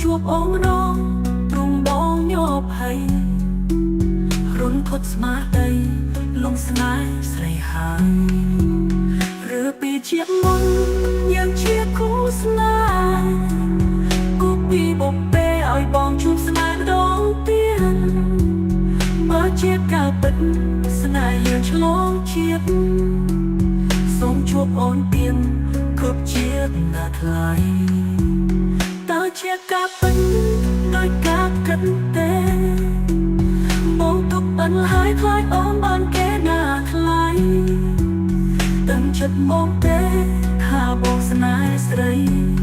ជួបអូនម្ដងទ្រង់បងញប់ភ័យរុនធត់ស្មារតីលងស្នេហ៍ស្រីហើយឬពីជាតិមុនយើងជាគូស្នេហ៍គូពីបុពេឲ្យបងជួបស្នេហ៍ម្ដងទៀតបើជាការពិតស្នេហ៍យើងឆ្លងជាតិសូមជួបអូនទៀនគ្រប់ជាតិណាថ្លៃតើជាការពិតដោយការគិតទេបងទុកអិនហើយខ្លាចអូនបានគេណាថ្លៃដឹងចិត្តមកទេថាបងស្នេហ៍ស្រី។